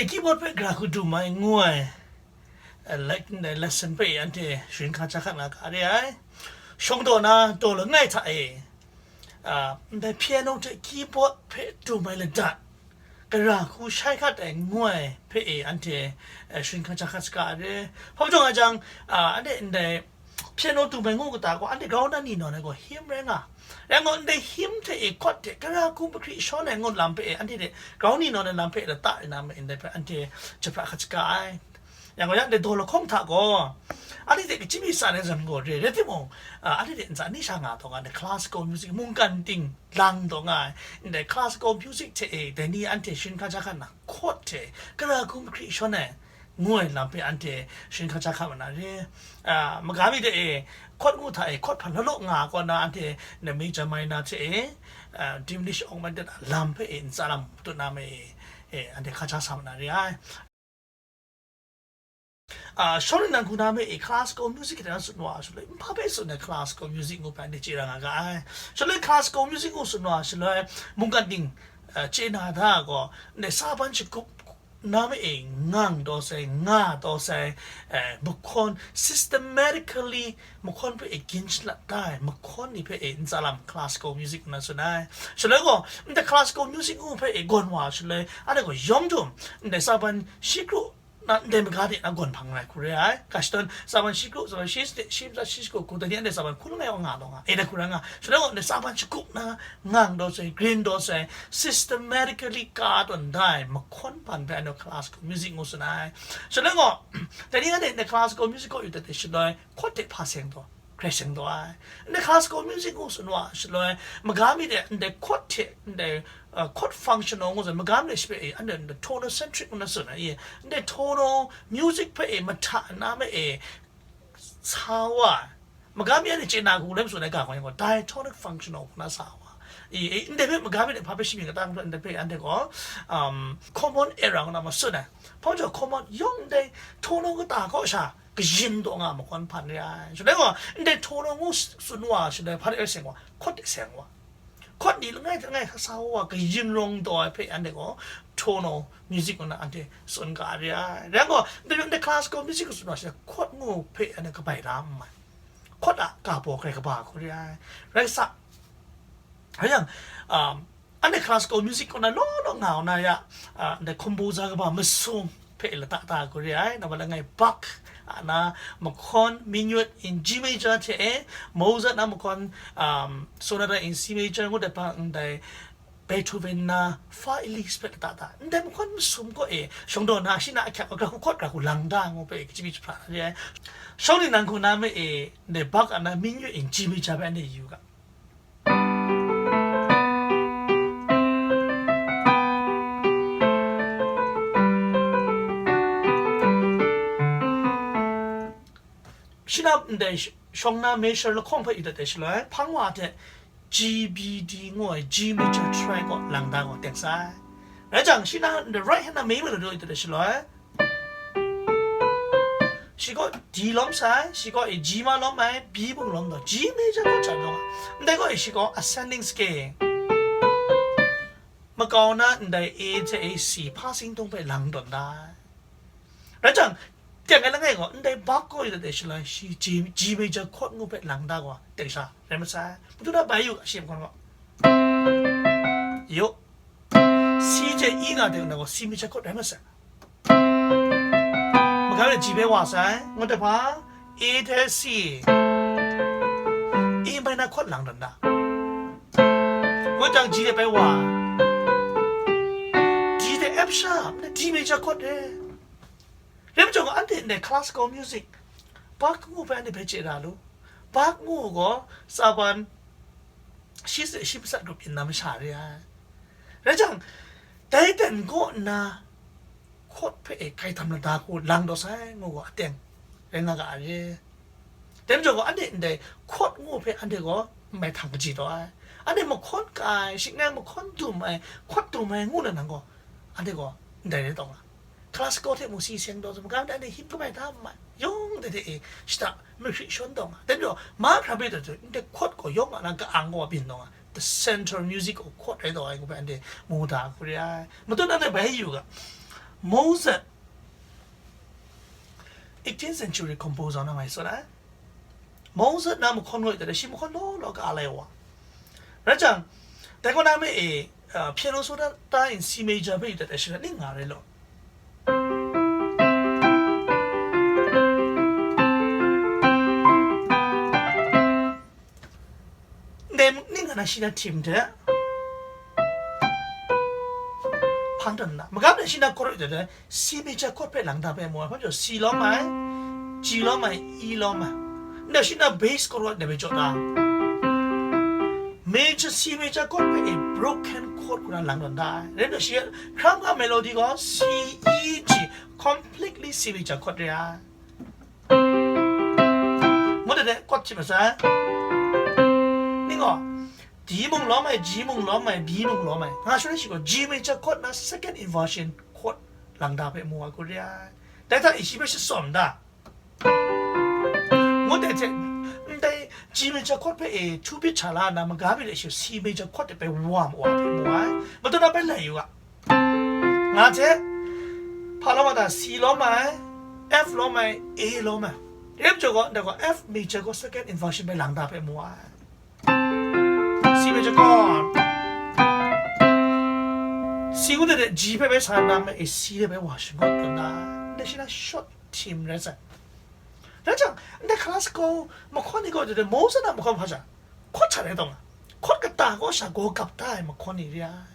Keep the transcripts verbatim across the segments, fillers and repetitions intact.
Keyboard hpe gara hku dum ai ngu ai, eh, le-, lesson hpe anhte sharin hkam hkam nga ga re ai. Shawng daw na daw langai hta e, ah, ndai piano hte keyboard hpe dum ai ladan, gara hku shai hkat ai ngu ai hpe e anhte, eh, sharin hkam hkam saga re. Hpa majaw nga jang, ah, anhte ndai piano dum ai ngu kata gaw, anhte grau na ni nawn ai gaw hymn rai nga. Rai ngu, ndai hymn hte e chord hte gara hku mahkri shawn ai ngut lam hpe e, anhte hte grau ni nawn ai lam hpe e lata ina ma, ndai hpe anhte jahpra hkat saga ai. Yang gaw, ya ndai daw lahkawng hta gaw, anhte hte kachyi mi san ai zawn gaw re, rai timung, ah, anhte hte ntsa ni sha nga taw nga, ndai classical music, mungkan ting lang taw nga ai, ndai classical music hte e, dai ni anhte sharin hkam hkam na, chord hte gara hku mahkri shawn ai, ngu ai lam hpe anhte sharin hkam hkam ma na re. Ah, maga mi de e, chord ngu hta e, chord hpan law law nga ai kaw na, anhte na major minor hte e, ah, diminished augmented lam hpe e, ntsa lam tut na me e, e, anhte hkam hkam sa ma na re ai. Ah, shawng nnan hku na me e, classical music hte na tsun wa shaloi, npa hpe tsun ai classical music ngu hpe anhte chye ra nga ga ai. Shaloi classical music ngu tsun wa shaloi, mungkan ting, ah, chye na da gaw, ndai saban shagup na me e, ngang taw sai, nga taw sai, eh, mahkawn systematically mahkawn hpe e gin shalat da ai, mahkawn ni hpe e ntsa lam classical music nna tsun ai. Shaloi gaw, ndai classical music ngu hpe e gawn wa shaloi, anhte gaw yawng dum, ndai saban shi kru na, ndai maga de na gawn hpang ai hku re ai. Ga shadawn saban shi kru, saban shi, shi, shi, shi kru, kru dai ni anhte saban hku langai wa nga taw nga, e dai hku rai nga. Shaloi gaw, ndai saban shagup na, ngang taw sai, grin taw sai, systematically ka tawn da ai mahkawn hpan hpe anhte classical music ngu tsun ai. Shaloi gaw, dai ni anhte ndai classical music kaw yu dat de shaloi, chord hte hpa seng taw, grai seng taw ai. Ndai classical music ngu tsun wa shaloi, maga mi de ndai chord hte, ndai, uh, chord functional ngu tsun, maga mi de shi hpe, eh, anhte ndai tonal centric ngu na tsun ai, ndai tonal music hpe, eh, mahta na me, eh, sa wa ai. Maga mi anhte chye na hku lam tsun ai ga hkawng yang gaw, diatonic functional hku na sa wa ai. I, i, ndai hpe maga mi de hpa hpe shi myit kata n rai, ndai hpe anhte gaw, um, common era ngu na ma tsun ai. Hpa majaw common yawng ndai tonal kata kaw sha kayin taw nga ai mahkawn hpan re ai. Shaloi gaw, ndai tonal ngu tsun wa shaloi, hpa de seng wa, chord de seng wa. Chord ni langai hte langai hkasa wa, kayin rawng taw ai hpe anhte gaw tonal music ngu na anhte tsun ga re ai. Rai gaw, ndai, ndai classical music tsun wa shaloi, chord ngu hpe anhte kabai da n mai. Chord a ga baw grai kaba hku re ai. Rai sa, rai yang, um, anhte classical music kaw na law law nga u na ya, ah, ndai composer kaba masum hpe lata ta hku re ai, nambat langai Bach a na mahkawn Minuet in G major hte e, Mozart na mahkawn, um, Sonata in C major ngu dat hpang ndai Beethoven na Fa Elise hpe lata ta, ndai mahkawn masum kaw e, shawng daw na shi na ahkyak gara hku chord gara hku lang da ngu hpe kachyi mi jahpra re ai. Shawng nnan hku na me e, ndai Bach a na Minuet in G major hpe anhte yu ga. Shi na ndai sh-, shawng na measure lahkawng hpe yu dat de shaloi, hpang wa hte G B D ngu ai G major triad kaw lang da gaw teng sai. Rai jang, shi na ndai right hand na major yu dat de shaloi, shi gaw D lawm sai, shi gaw e G ma lawm ai, B mung lawm taw, G major kaw chyan lawm ai. Ndai gaw e shi gaw ascending scale. Makau na ndai A hte A C, hpa sing tung hpe lang tawn da ai. Rai jang, teng ai langai gaw, ndai Bach kaw yu dat de shaloi, shi G, G major chord ngu hpe lang da gaw, teng sha, rai masai. Matu na bai yu ga, shi hkawng gaw. Yo. C hte E nga teng na gaw, C major chord rai masai. Maga de G bai wa sai, ngut ai hpa, A hte C, A minor chord lang dan da. Ngut jang G de bai wa, D hte F sharp, D major chord de. Rai majaw, anhte ndai classical music, Bach ngu hpe anhte bai chye ra lu. Bach ngu gaw, tsaban, shi se shi masat grup yin na masha re ai. Rai jang, dai ten kaw nna, chord hpe e grai tam lada hku lang taw sai ngu gaw ateng rai nga ga a re. Dai majaw gaw, anhte ndai chord ngu hpe anhte gaw n mai htang kaji taw ai. Anhte mahkawn kai, shingkang mahkawn dum ai, chord dum ai ngu na nang gaw, anhte gaw ndai rai taw nga. Classical hte mung si seng taw, maga mi de anhte hymn kabai da n mai, yawng de de e shada mahkri shawn taw nga. Dai majaw, mahkra hpe taw, ndai chord gaw yawng a na ka-ang gaw byin taw nga. The central music of chord rai taw ai ngu hpe anhte mu da hku re ai. Matut anhte bai yu ga, Mozart, eighteenth century composer na mai so na. Mozart na mahkawn ngoi ta shi mahkawn law law ka alai wa. Rajang, dai kaw na me e, uh, piano sonata in C major pe yu ta shi na ning nga re lo. Ndai ning nga na shi na tim hte hpang tawn na, magam na shi na chord de, C major chord hpe lang da hpe mu ai, hpa jaw C lawm ai, G lawm ai, E lawm ai. Nda shi na bass chord de hpe jaw da. Major, C major chord hpe e broken chord kuna lang tawn da ai. Ren da shi hkram ga melody gaw C, E, G, completely C major chord re ai. Ngut de de, chord hti masai. Ning gaw, D mung lawm ai, G mung lawm ai, B mung lawm ai. Nga shawng shi gaw, G major chord na second inversion chord lang da hpe mu ai hku re ai. Dai hta e shi hpe shatsawm da. Ngut de hte, ndai G major chord hpe e two beat hta la na, maga mi de shi C major chord de hpe wa ma wa hpe mu ai. Matu na hpe lai yu ga. Nga hte, hpa lawm ai ta, C lawm ai, F lawm ai, A lawm ai. Rem jaw gaw, nda gaw F major gaw second inversion bai lang da hpe mu ai. C major gaw, C ngut de de G hpe bai sa na me, C de bai wa shangut kau na, nda shi na short theme rai sai. Rai jang, nda classical mahkawn ni gaw de de, Mozart na mahkawn hpa sha, chord hta rai taw nga. Chord kata kaw sha gaw gap da ai mahkawn ni re ai.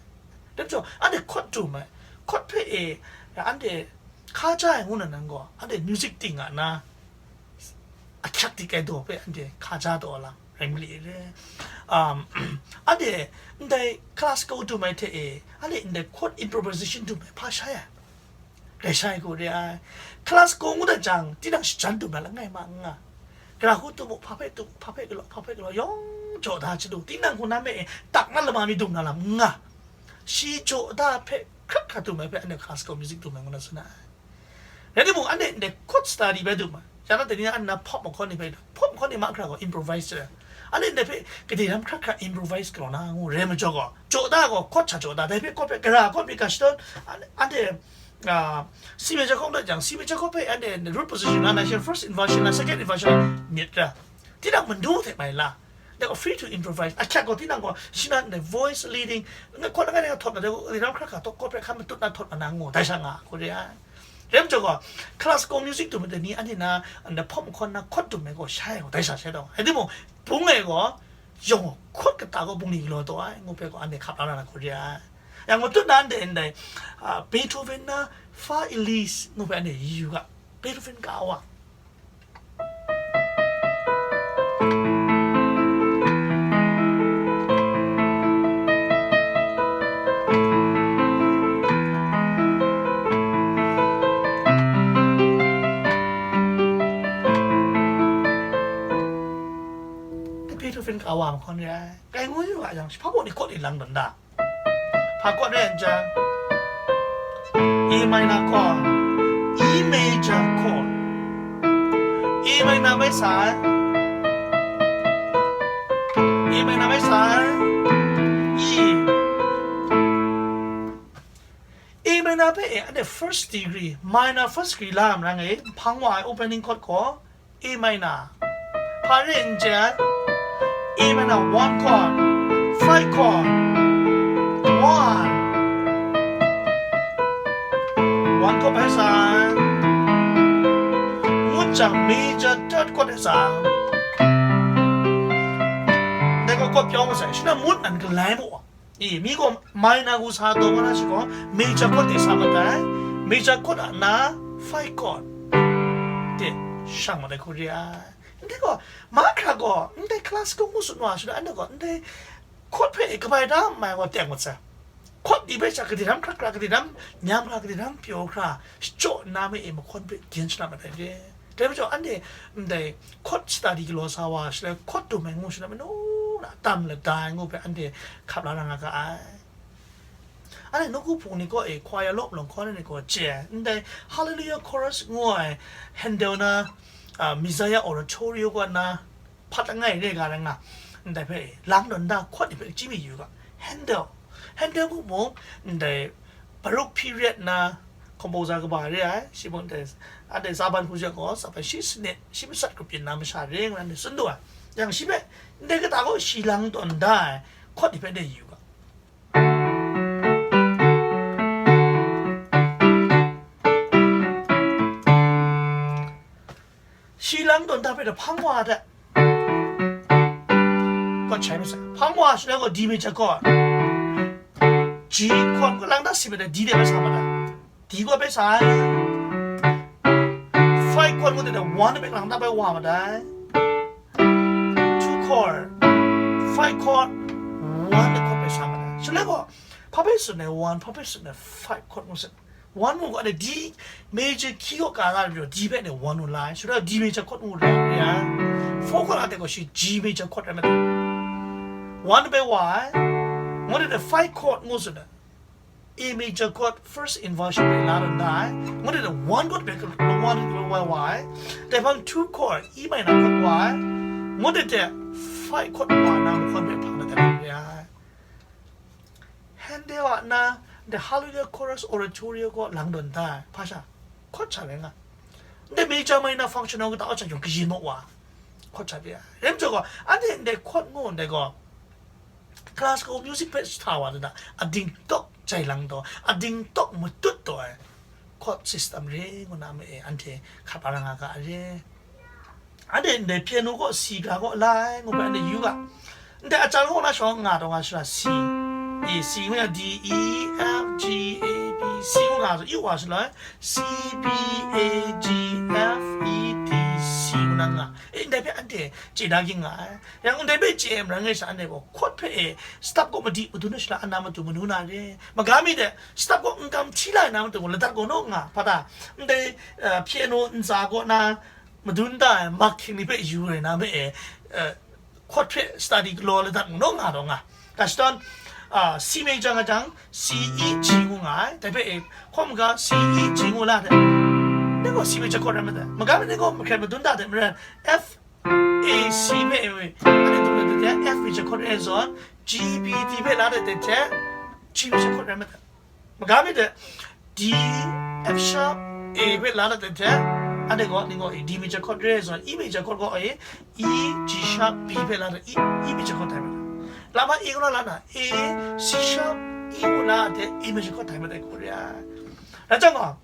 Dai majaw, anhte chord dum ai, chord hpe e, anhte hka ja ai ngu na nan gaw, anhte music ting a na, ahkyak di kai daw hpe anhte hka ja taw lam rai mali re. Um, anhte ndai classical dum ai hte e, anhte ndai chord improvisation dum ai hpa shai ai. Rai shai hku re ai. Classical ngu dat jang, tinang shajan dum na langai ma n nga. Gara hku tu mu, hpa hpe tu mu, hpa hpe galaw, hpa hpe galaw, yawng jaw da chyalu, tinang hku na me e, tak na lama mi dum na lam n nga. Shi jaw da hpe hkrat hkrat dum ai hpe, anhte classical music dum ai ngu na tsun ai. Rai timung, anhte ndai chord study bai dum ai. Ya na, dai ni na, anhte na pop mahkawn ni bai dum. Pop mahkawn ni mahkra gaw improvise re. Anhte ndai hpe gade ram hkrat hkrat improvise galaw na ngu re majaw gaw, jaw da gaw, chord hta jaw da, dai hpe chord hpe gara chord hpe ga shadawn, an-, anhte, ah, C major chord dat jang, C major chord hpe anhte root position na, na shi first inversion na, second inversion na myit ra. Tinang manu hte mai la. They are free to improvise. Ahkyak gaw tinang gaw, shi na ndai voice leading, nga chord langai ngai thawt na, dai gaw, ram hkra hkra, chord hpe hkan matut na thawt na ngu, dai sha nga, hku re ai. Rai majaw gaw, classical music dum ai ni, anhte na, ndai pop mahkawn na chord dum ai gaw, shai gaw, dai sha shai taw. Rai timung, bung e gaw, yawng gaw, chord kata gaw bungli galaw taw ai, ngu hpe gaw, anhte hkap la na hku re ai. Yang matut na anhte ndai, ah, Beethoven na Fa Elise ngu hpe anhte yu ga. Beethoven ka wa. Beethoven ka wa mahkawn re ai. Kai ngu yu ga yang, shi hpa baw ni chord e lang dan da. Hpa chord re n jang, E minor chord, E major chord, E minor bai sa ai, E minor bai sa ai, E, E minor hpe e, anhte first degree, minor first degree la ai, hpang wa ai opening chord gaw, E minor. Hpa re n chye ai? E minor, one chord, five chord, one, one chord bai sa ai. Ngut jang major third chord e sa ai. Dai gaw chord pyaw masai, shi na ngut nan galai mu. I, mi gaw minor ngu sa taw, nga na shi gaw major chord de sa mat ai, major chord a na five chord de shang mat ai hku re ai. Ndai gaw, mahkra gaw, ndai classical ngu tsun wa shi na, anhte gaw, ndai chord hpe kabai da mai gaw teng mat sai. Chord di bai sha, gade ram hkra hkra, gade ram nyam hkra, gade ram pyaw hkra, shachyaw nna me e mahkawn hpe gyen shanap mat ai re. Dai majaw, anhte ndai chord study galaw sa wa shaloi, chord dum ai ngu shaloi, manu na tam lada ai ngu hpe anhte hkap la na nga ga ai. Anhte nawku hpung ni kaw e, choir lawp lawng hkawn ai ni gaw chye ai, ndai Hallelujah Chorus ngu ai Handel na, ah, Messiah Oratorio kaw na, hpat langai re ga rai nga, ndai hpe lang tawn da chord ni hpe chyim mi yu ga. Handel, Handel mung mung, ndai Baroque period na, composer kaba re ai, shi mung dai, anhte tsaban hku jang gaw, tsaban shi sanit, shi matsat grup yin na masha re, ngu na anhte tsun du ai. Yang shi hpe, ndai kata gaw shi lang tawn da ai, chord ni hpe ndai yu ga. Shi lang tawn da hpe da hpang wa da. Chord shai masai. Hpang wa shi lang gaw D major chord. G chord kaw lang da si bai da D de bai sa ma da. D kaw bai sa ai. Five chord ngu de da one bai lang da bai wa ma da. Two chord. Five chord. One de chord bai sa ma da. Shi lang gaw, hpa bai tsun ai one, hpa bai tsun ai five chord ngu sin. One ngu gaw, anhte D major key kaw ka na rai majaw, D hpe anhte one ngu la ai. Shaloi D major chord ngu la ai. Four chord a hte gaw shi G major chord rai majaw, one bai wa ai. Ngu de five chord ngu tsun ai. A major chord first inversion bai la rai ai. Ngu de one chord bai ka, one bai wa ai. Dai hpang two chord, E minor chord wa ai. Ngu de five chord wa na, mahkawn bai hpang na dai rai ai. Handel a na, the Hallelujah Chorus Oratorio gaw lang tawn da ai, hpa sha, chord sha rai nga. Ndai major minor functional kata wa cha yawng kayin maw wa, chord sha rai ai. Rai majaw gaw, anhte ndai chord ngu ndai gaw, classical music hpe sa wa dada, ading tawk jai lang taw, ading tawk matut taw ai chord system re ngu na ma e, anhte hkap a ra nga ga re. Anhte ndai piano kaw C ga kaw la ai, ngu bai anhte yu ga. Ndai achang kaw na shawng nga taw nga sha C. E, C ngu ya D, E, F, G, A, B, C ngu nga, yu wa shaloi C, B, A, G, F, E, D, C ngu na nga. E, ndai hpe anhte chye da ging nga ai. Yang ndai hpe chye ai maran ngai sha, anhte gaw chord hpe e, stop kaw madi madun na shala, ana matu manu na re. Maga mi de, stop kaw n gam hti la ai na matu gaw ladat gaw naw nga, hpa ta, ndai, eh, piano ntsa kaw na, madun da ai mak hkying ni hpe yu ai na me e, eh, chord hpe study galaw ladat mu naw nga taw nga. Ga shadawn, ah, C major nga jang, C, E, G ngu nga ai. Dai hpe e, hkawm ga C, E, G ngu la ai. Dai gaw C major chord rai madat. Maga mi dai gaw mahkren madun da ai hte maren, F, A, C hpe e, anhte dum dat ai hte F major chord rai zawn, G, B, D hpe la dat ai hte G major chord rai madat. Maga mi de D, F sharp, A hpe la dat ai hte, anhte gaw, ning gaw, D major chord re zawn, E major chord gaw, E, E, G sharp, B hpe la dat, E, E major chord tai bai. Lama E kaw la na, A, C sharp, E ngu la ai hte, E major chord tai bai dai hku re ai. Rai jang gaw,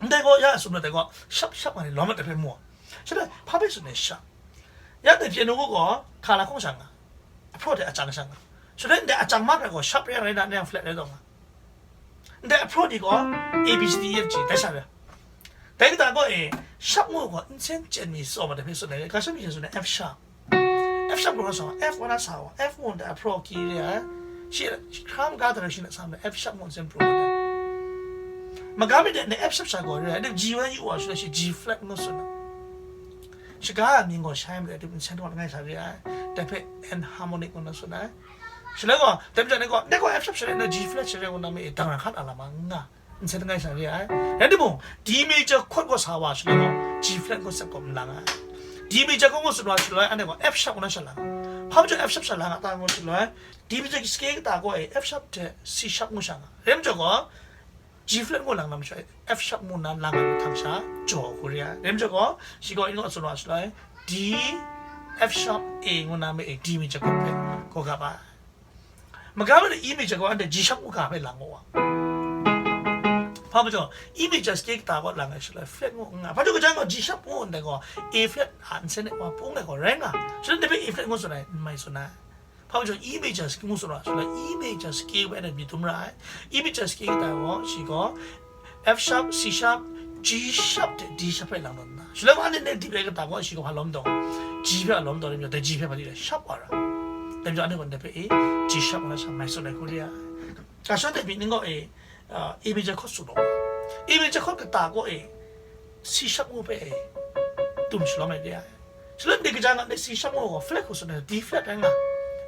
ndai gaw, ya sum na dai gaw, sharp sharp nga ni lawm ai hpe mu. Shaloi, hpa hpe tsun ai sharp. Ya dai piano gaw, kala hkawng sha nga, apro de achang sha nga. Shaloi, ndai achang mak rai gaw, sharp rai rai na, nang flat rai taw nga. Ndai apro ni gaw, A, B, C, D, E, F, G, dai sha rai. Dai kata gaw e, sharp ngu gaw, nsen chyen mi tsaw ma dai hpe tsun ai, ga sharp mi tsun ai, F sharp. F sharp gaw sa wa, F wa na sa wa, F ngu ndai apro ki re ai. Shi, hkra maga direction na sa ma, F sharp ngu nsen pro ai. Maga mi de, ndai F sharp sha gaw re ai, ndai G wa yu wa shaloi shi G flat ngu tsun ai. Shaga a mying gaw shai ma de, nsen gaw langai sha re ai. Dai hpe enharmonic ngu na tsun ai. Shaloi gaw, dai majaw ni gaw, ndai gaw F sharp sha rai nna G flat sha rai ngu na mi e, dang ra hkan a lam a nga, nsen langai sha re ai. Rai timung, D major chord gaw sa wa shaloi gaw, G flat gaw sep gaw n lang ai. D major chord gaw tsun wa shaloi, anhte gaw F sharp ngu na sha lang ai. Hpa majaw F sharp sha lang a ta ngu shaloi, D major scale kata gaw e, F sharp hte C sharp ngu sha nga. Rai majaw gaw, G flat ngu lang na mashawai, F sharp ngu na lang ai hpang sha jaw hku re ai. Rai majaw gaw, shi gaw ning gaw tsun wa shaloi, D, F sharp, A ngu na ma e D major chord hpe gaw gap ai. Maga ma de E major gaw anhte G sharp ngu ga hpe lang gaw wa. Hpa majaw, E major scale kata gaw lang ai shaloi, flat ngu n nga. Hpa jaw gaw, G sharp ngu ndai gaw, A flat a nsen e wa pung ai gaw rai nga. Shaloi ndai hpe A flat ngu tsun ai, n mai tsun ai. Hpa majaw E major ngu tsun ra, shaloi E major scale bai na myit dum ra ai. E major scale kata gaw, shi gaw F sharp, C sharp, G sharp hte D sharp hpe lang tawn na. Shaloi anhte negative rai kata gaw, shi gaw hpa lawm taw, G hpe a lawm taw, dai majaw dai G hpe hpa di rai sharp wa ra. Dai majaw anhte gaw ndai hpe e, G sharp wa na sha mai tsun ai hku re ai. Ga shadawn de myit ning gaw e, uh, A major chord tsun law. A major chord kata gaw e, C sharp ngu hpe e, dum shalawm ai re ai. Shaloi ndai kaja nga, ndai C sharp ngu gaw flat hku tsun ai, D flat rai nga.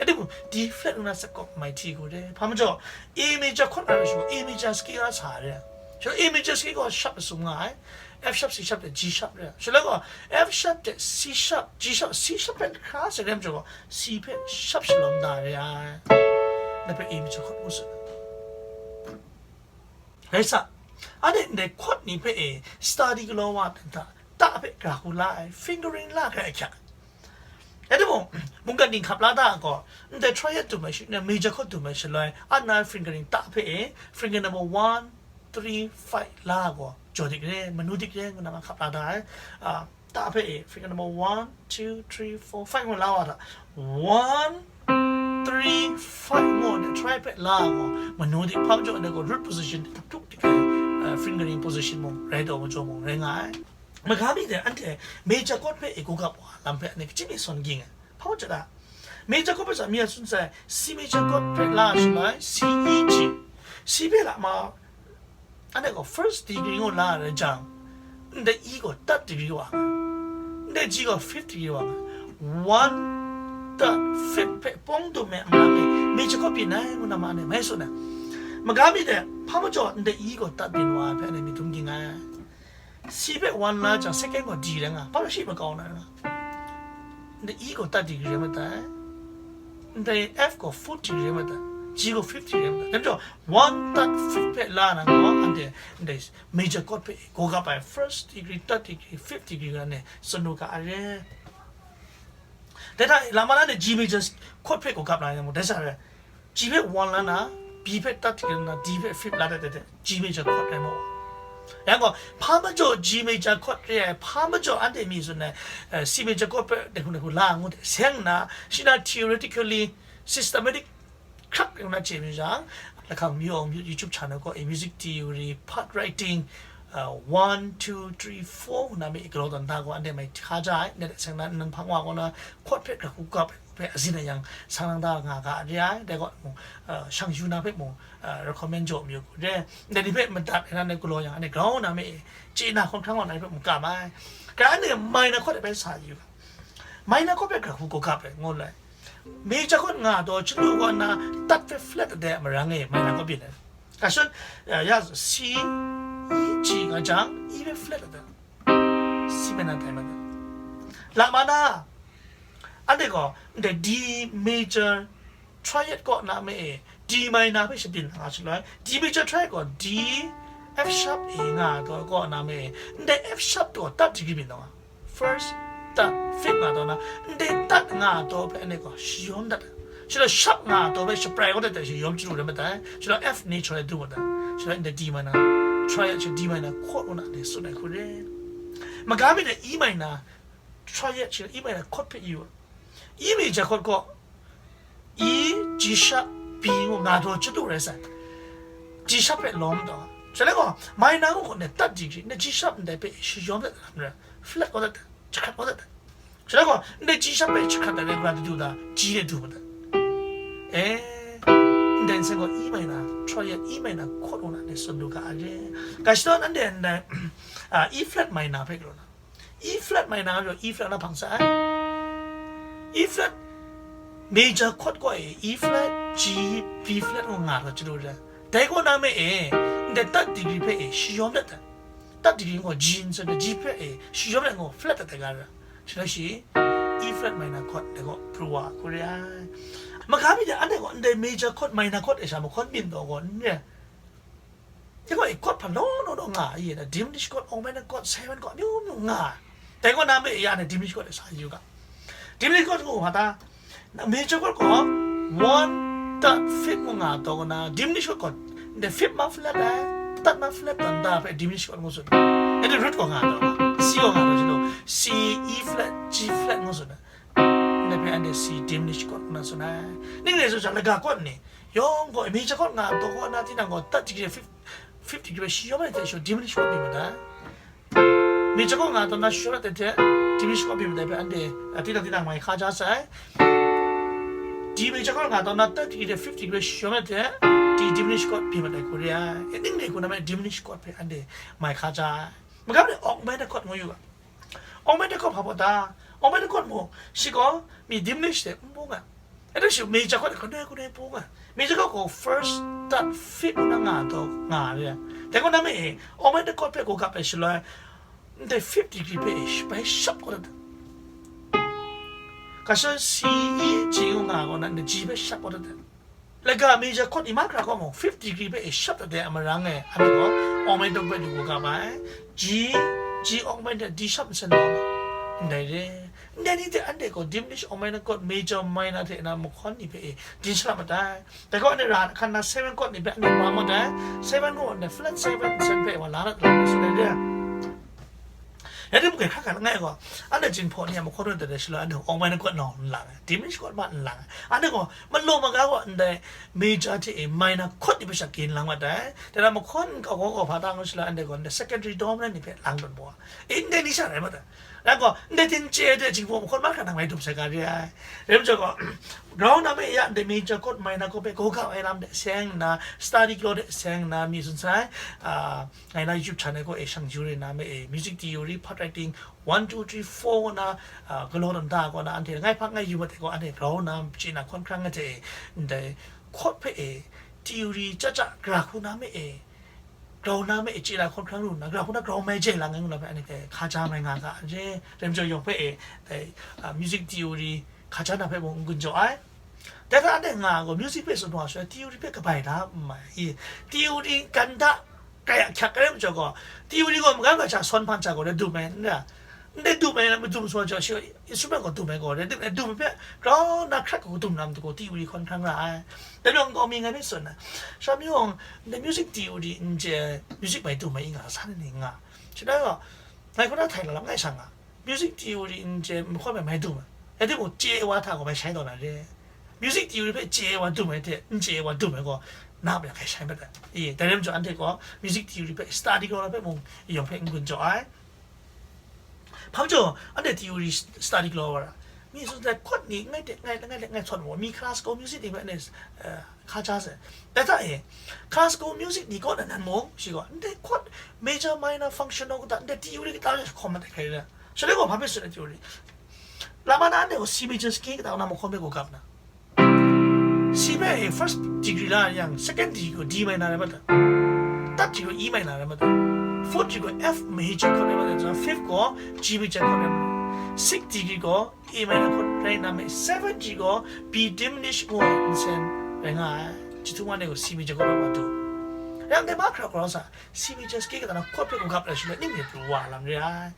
Rai timung, D flat ngu na sep gaw mai hti hku re. Hpa majaw, A major chord a rai shu, A major scale a sa re. Shaloi A major scale gaw sharp sum nga ai. F sharp, C sharp hte G sharp re. Shaloi gaw, F sharp hte C sharp, G sharp, C sharp hpe hkra sai re majaw gaw, C hpe sharp shalawm da re ai. Dai hpe A major chord ngu tsun ai. Rai sa, Anhte ndai chord ni hpe e study galaw wa ai hta, ta hpe gra hku la ai, fingering la ai hkyak. Rai timung, mungkan ning hkap la da gaw, ndai triad dum ai shi, major chord dum ai shaloi, a na fingering ta hpe e, finger number one, three, five la gaw, jaw dik re, manu dik re, ngu na ma hkap la da ai. Ah, ta hpe e, finger number one, two, three, four, five ngu la wa da. One, three, five ngu de, triad hpe la gaw, manu dik hpa majaw, ndai gaw root position de, tuk dik ai, ah, fingering position mung, rai taw majaw mung, rai nga ai. Maga mi de, anhte major chord hpe e gugap wa lam hpe, anhte kachyim e sawn ging ai. Hpa majaw da? Major chord hpe sa mi a tsun sai, C major chord hpe la shaloi, C, E, G. C hpe la ma, anhte gaw first degree ngu la ai rai jang, ndai E gaw third degree wa nga, ndai G gaw fifth degree wa nga. One, third, fifth hpe pawng dum e, amang e, major chord byin ai ngu na ma, anhte mai tsun ai. Maga mi de, hpa majaw ndai E gaw third byin wa ai hpe, anhte myit dum ging ai. C hpe one la jang, second gaw D rai nga, hpa shi makau na rai nga. Ndai E gaw third degree rai matai, ndai F gaw fourth degree rai matai, G gaw fifth degree rai matai. Dai majaw, one, third, fifth hpe la na gaw, anhte ndai major chord hpe gugap ai, first degree, third degree, fifth degree nga ne, tsun lu ga ai re. Dai hta, lama na ni G major chord hpe gugap na yang mung, dai sa re. G hpe one la na, B hpe third degree la na, D hpe fifth la dat dat, G major chord rai maw? Yang gaw, hpa majaw G major chord re ai, hpa majaw anhte mi tsun ai, eh, C major chord hpe dai hku dai hku la ngu de, seng na, shi na theoretically, systematic hkrak rai na chye mi jang, lahkang Myu Aung Myu YouTube channel gaw, eh, music theory, part writing, uh, one, two, three, four ngu na mi galaw tawn da gaw, anhte mai hka ja ai, ndai seng na, nang hpang wa gaw na, chord hpe gra hku gap hpe azin a yang, sang lang da nga ga re ai, dai gaw mung, uh, shang yu na hpe mung, uh, recommend jaw mayu hku re, ndai ni hpe madat ai na, ndai galaw yang, anhte grau na mi, chye na hkawm hkrang wa na hpe mung kam ai. Ga anhte minor chord hpe sa yu ga. Minor chord hpe gra hku gap ai, ngu lai. Major chord nga taw, chyalu gaw na, third hpe flat de marang e, minor chord byin ai. Ga shun, ya, ya, C, E, G nga jang, E hpe flat de. C minor tai ma de. La ma na, anhte gaw, ndai D major triad kaw na me e, D minor hpe shabyin nga shaloi, D major triad gaw D, F sharp e nga taw kaw na me e, ndai F sharp taw third degree byin taw nga. First, third, fifth nga taw na, ndai third nga taw hpe anhte gaw shayawm dat ai. Shaloi sharp nga taw hpe shaprai kau dat ai, shayawm chyalu rai matai. Shaloi F natural du mat ai. Shaloi ndai D minor, triad sha D minor chord ngu na anhte tsun ai hku re. Maga mi na E minor, triad sha E minor chord hpe yu ai. E major chord gaw, E, G sharp, B ngu nga taw chyalu rai sai. G sharp hpe lawm taw. Shaloi gaw, minor ngu gaw ndai third degree, ndai G sharp ndai hpe shayawm dat ai lam rai, flat kau dat ai, jahkrat kau dat ai. Shaloi gaw, ndai G sharp hpe jahkrat dat ai rai du da, G de du mat ai. Eh, ndai nseng gaw E minor, triad E minor chord ngu na anhte tsun lu ga ai re. Ga shadawn anhte ndai, ah, E flat minor hpe galaw na. E flat minor nga jaw, E flat na hpang sa ai. E flat major chord gaw e, E flat, G, B flat ngu nga taw chyalu rai. Dai kaw na me e, ndai third degree hpe e, shayawm dat ai. Third degree gaw G n tsun ai, G hpe e, shayawm dat gaw flat dat ai ga ra. Shaloi shi, E flat minor chord dai gaw pru wa hku re ai. Maga mi de anhte gaw ndai major chord, minor chord e sha mahkawn byin taw gaw n re. Dai gaw, chord hpa law law law nga, i na diminished chord, augmented chord, seven chord, amyu myu nga. Dai gaw na me ya na diminished chord sa yu ga. Diminished chord ngu hpa ta, na major chord gaw, one, third, fifth ngu nga taw gaw na, diminished chord gaw, the fifth ma flat ai, third ma flat tawn da hpe diminished chord ngu tsun. And the root gaw nga taw, C gaw nga taw, C, E flat, G flat ngu tsun. Ndai hpe anhte C diminished chord ngu na tsun ai. Ning rai tsun sha, laga chord ni yawng gaw, major chord nga taw gaw na, tinang gaw third degree, fifth, fifth degree shayawm ai hte shaw diminished chord byin mat ai. Major chord nga taw na shayawm ai hte diminished chord byin mat ai hpe anhte, a, tinang tinang mai hka ja sai. D major chord nga taw na third degree, fifth degree shayawm ai hte D diminished chord byin mat ai hku re ai. E ning rai hku na me diminished chord hpe anhte mai hka ja ai. Maga de augmented chord ngu yu ga. Augmented chord hpa baw ta? Augmented chord mung, shi gaw mi diminished de n bung ai. Anhte shi major chord de kanoi kanoi bung ai. Major chord gaw first, third, fifth ngu na nga taw nga re ai. Dai gaw na me e, augmented chord hpe gaw gap ai shaloi, ndai fifth degree hpe e, bai sharp kau dat ai. Ga shadawn C, E, G ngu nga gaw na, ndai G hpe sharp kau dat ai. Laga major chord ni mahkra gaw mung, fifth degree hpe e sharp dat ai a marang e, anhte gaw augment hpe lu kau ga ma ai. G, G augment hte D sharp nsen lawm ai. Ndai re. Ndai ni hte anhte gaw diminished augmented chord major minor hte na mahkawn ni hpe e din sha mat ai. Dai gaw anhte ra hkan na seven chord ni hpe anhte wa mat ai. Seven gaw anhte flat seven nsen hpe wa la na, la na tsun ai re. Rai timung, hkra hkan langai gaw, anhte Jinghpaw ni a mahkawn rawt dat ai shaloi, anhte augmented chord naw n lang ai, diminished chord ma n lang ai. Anhte gaw, malaw maga gaw, ndai major hte e minor chord ni hpe sha ginlang mat ai. Dai na mahkawn kau kau kau hpa ta ngu shaloi, anhte gaw, ndai secondary dominant ni hpe lang dat maw ai. E, ndai ni sha rai mat ai. Rai gaw, ndai hte n chye ai hte Jinghpaw mahkawn mahkra nang mai dum sai ga re ai. Rai majaw gaw, ground na me ya, ndai major chord, minor chord hpe gaw ga ai lam de seng nna, study law de seng nna, mi tsun sai, ah, ngai na YouTube channel gaw e shang yu re na me e, music theory, part writing, one, two, three, four na, ah, galaw dan da gaw na, anhte ngai hpa ngai yu mat ai gaw, anhte grau na, chye na hkawn hkrang ai hte e, ndai chord hpe e, theory chya chya gra hku na me e, grau na me e, chye na hkawn hkrang lu nna, gra hku na grau mai jai lang ai ngu na hpe, anhte hkaja mai nga ga, re, rai majaw yawng hpe e, dai, ah, music theory hkaja na hpe mung n gun jaw ai. Dai hta anhte nga gaw, music hpe tsun wa shaloi, theory hpe kabai da n mai. I, theory ganda kai ahkyak rai majaw gaw, theory gaw magam gaja sawn hpan hta gaw rai dum ai, n ra? Ndai dum ai, madum sawn jaw shi, instrument gaw dum ai gaw rai dum ai, dum ai hpe grau na hkrat gaw dum na matu gaw theory hkawn hkrang ra ai. Dai majaw nkau mi ngai hpe tsun ai. Sha mi yawng, ndai music theory n chye ai, music mai dum ai i nga, san ni nga. Shi na gaw, ngai hku na htai na lam ngai sha nga. Music theory n chye ai mahkawn hpe mai dum ai. Rai timung, chye ai wa hta gaw mai shai taw na re. Music theory hpe chye ai wa dum ai hte, n chye ai wa dum ai gaw, na hpe hkai shai mat ai. I, dai rai majaw anhte gaw, music theory hpe study law na hpe mung, yawng hpe n gun jaw ai. Hpa majaw, anhte theory study law wa ra. Mi tsun sai, chord ni ngai de, ngai, ngai de, ngai chawt maw, mi classical music ni hpe anhte, eh, hkaja sai. Dai hta e, classical music ni kaw na nan mung, shi gaw, ndai chord major, minor, functional kata, ndai theory kata ja hkawm mat ai hkrai ra. Shaloi gaw hpa hpe tsun ai theory? Lama na anhte gaw C major scale kata na mahkawn hpe gaw gap na. C hpe first degree la yang, second degree gaw D minor rai mat ai. Third degree gaw E minor rai mat ai. Fourth degree gaw F major chord rai mat ai, fifth gaw G major chord rai mat ai. Sixth degree gaw A minor chord rai nna me, seven degree gaw B diminished ngu ai nsen rai nga ai. Jahtum wa ni gaw C major chord rai wa du. Yang dai mahkra gaw sa, C major scale kata na chord hpe gaw gap ai shaloi, ning mi pru wa lam re ai.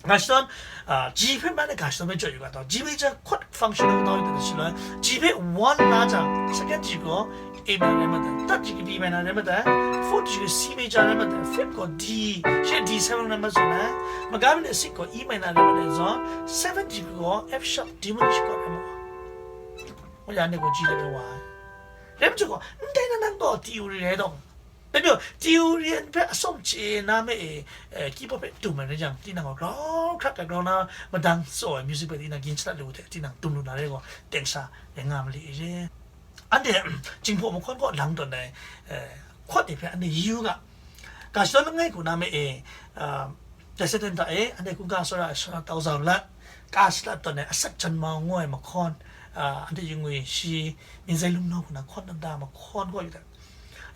Nga shadawn, ah, G hpe ma na ga shadawn hpe jaw yu ga taw, G major chord function hpe taw yu dat ai shaloi, G hpe one la jang, second degree gaw A minor rai mat ai, third degree B minor rai mat ai, fourth degree C major rai mat ai, fifth gaw D, she D seven rai mat zawn ai, magam ni sixth gaw E minor rai mat ai zawn, seventh degree gaw F sharp diminished chord rai mat ai. Wa ya ni gaw G let rai wa ai. Rai majaw gaw, ndai na nang gaw theory rai dawng. Dai majaw, theory hpe atsawm chye na me e, eh, keyboard hpe dum ai rai jang, tinang gaw grau hkrat ai grau na madang tsaw ai music hpe tinang gin shadat lu hte, tinang dum lu na re gaw, teng sha rai nga ma li i re. Anhte, Jinghpaw mahkawn kaw lang tawn ai, eh, chord ni hpe anhte yu ga. Ga shadawn langai hku na me e, ah, dai sat dan hta e, anhte hkungga tsawra ai sara tau zau lat, ka shalat tawn ai asak janmau ngu ai mahkawn, ah, anhte yu ngwi shi, Minzai Lungnaw hku na hkawn dan da mahkawn kaw yu dat.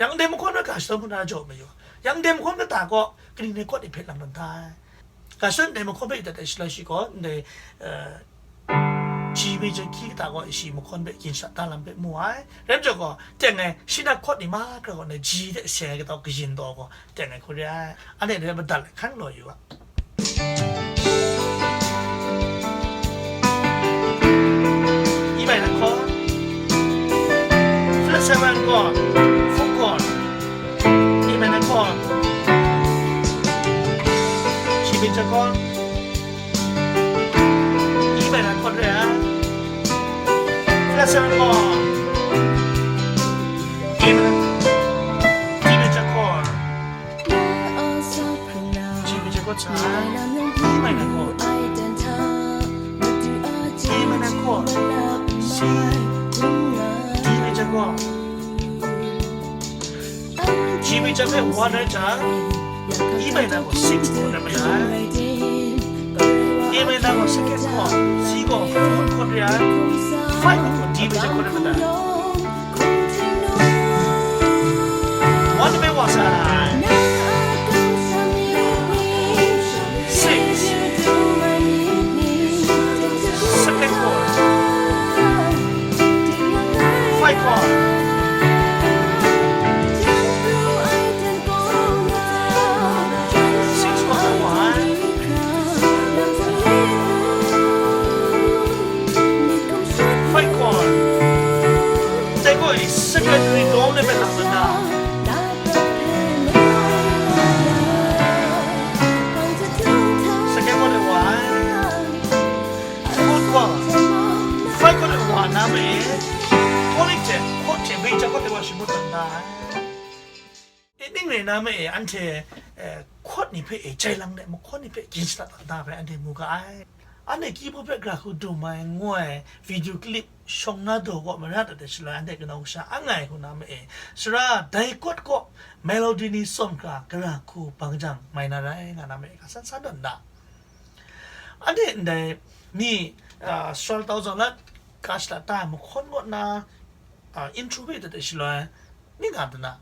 Yang ndai mahkawn hpe ga shadawn hku na jaw mayu. Yang ndai mahkawn kata gaw, kaning dai chord ni hpe lang dan da ai. Ga shadawn ndai mahkawn hpe yu dat ai shaloi shi gaw, ndai, eh, G major key kata gaw shi mahkawn hpe gin sha da lam hpe mu ai. Rai majaw gaw, teng ai, shi na chord ni mahkra gaw ndai G hte seng ai kata gaw kayin taw gaw, teng ai hku re ai. Anhte dai madat ai hkan galaw yu ga. E minor chord, flat seven chord, four chord, E minor chord, G major chord, E minor chord re ai, flat seven chord, E minor, D major chord, G major chord sa ai, E minor chord, E minor chord, C, D major chord, G major hpe one rai jang, E minor gaw six chord rai mat ai, A minor gaw second chord, C gaw fourth chord rai ai, five gaw D major chord rai mat ai. One hpe wa sai. Six. Second chord. Five chord. Na ma e, anhte, eh, chord ni hpe e, jai lang de mahkawn ni hpe gin shadat dat da hpe anhte mu ga ai. Anhte keyboard hpe gra hku dum ai ngu ai video clip shawng na daw kaw marat dat ai shaloi, anhte kanau kasha ang ai hku na ma e, sara dai chord kaw melody ni tsawm hkra gara hku bang jang mai na rai nga na ma e, ga san san dat nna. Anhte ndai mi, ah, Sharaltau Zanglat ka shalat ta ai mahkawn kaw na, ah, intro hpe dat ai shaloi, ning nga dat na.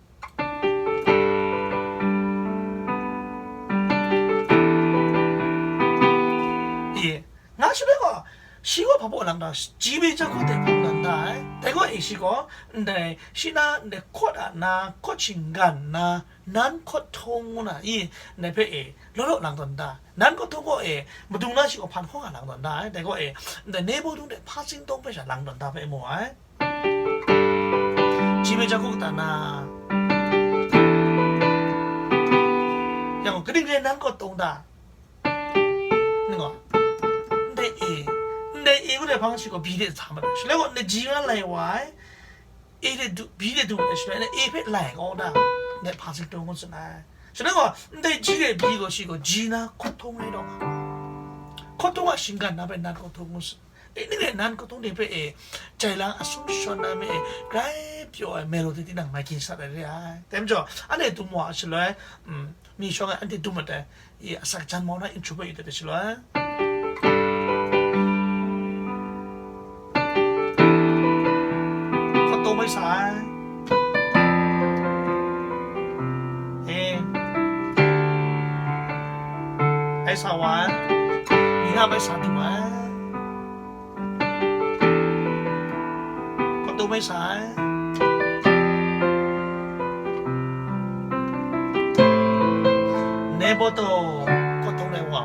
Ye, nga shaloi gaw, shi gaw hpa baw lang da, G major chord de hpang dan da ai. Dai gaw e shi gaw, ndai, shi na, ndai chord a na, chord shinggan na, nan chord tone ngu na, i, ndai hpe e, law law lang tawn da. Nan chord tone gaw e, madung na shi gaw hpan hkaw nga lang tawn da ai. Dai gaw e, ndai ne baw dung de passing tone hpe sha lang tawn da hpe mu ai. G major chord kata na. Yang gaw, kaning re nan chord tone da. Ning gaw, ndai A, ndai A ngu ai hpang shi gaw B de sa mat ai. Shaloi gaw, ndai G nga lai wa ai. A de du, B de du ai shaloi, ndai A hpe lai kau da. Ndai passing tone ngu tsun ai. Shaloi gaw, ndai G de B gaw shi gaw G na chord tone rai taw nga. Chord tone a shinggan na hpe nan chord tone ngu tsun. E, ning e nan chord tone de hpe e, jai lang a sum shawn na me e, grai pyaw ai melody tinang mai gin sat ai re ai. Dai majaw, anhte dum wa ai shaloi, mm, mi shawng ai anhte dum mat ai, i, asak jan mau na intro hpe yu dat ai shaloi. Chord tone mai sa ai. E. Ai sa wa ai. Mi na mai sa du ai. Chord tone mai sa ai. Ne baw taw, chord tone rai wa.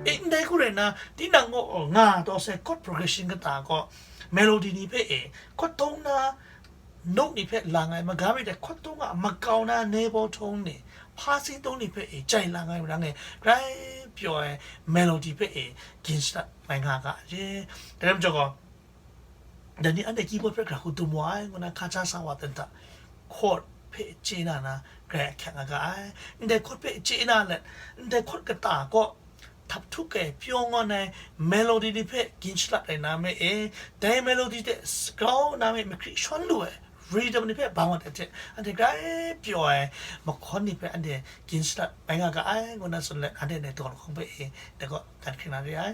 E, ndai hku rai nna, tinang gaw, oh, nga taw sai chord progression kata gaw, melody ni hpe e, chord tone na, note ni hpe lang ai, magam rai de chord tone a makau na, ne baw tone ni, passing tone ni hpe e, jai lang ai, rang e, grai pyaw ai, melody hpe e, gin shadat mai nga ga ai. Dai lam jaw gaw, dai ni anhte keyboard hpe gra hku dum wa ai, ngu na hka ja sa wa ten hta, chord hpe chye na na, grai ahkyak nga ga ai. Ndai chord hpe chye na let, ndai chord kata gaw, htap htuk ai, pyaw ngawn ai, melody ni hpe gin shalat ai na me e, dai melody hte s-, grau na me, mahkri shawn lu ai, rhythm ni hpe bang wat ai hte, anhte grai pyaw ai, mahkawn ni hpe anhte gin shalat mai nga ga ai, ngu na tsun let, anhte ndai daw lahkawng hpe e, dai gaw, dan hkring na re ai.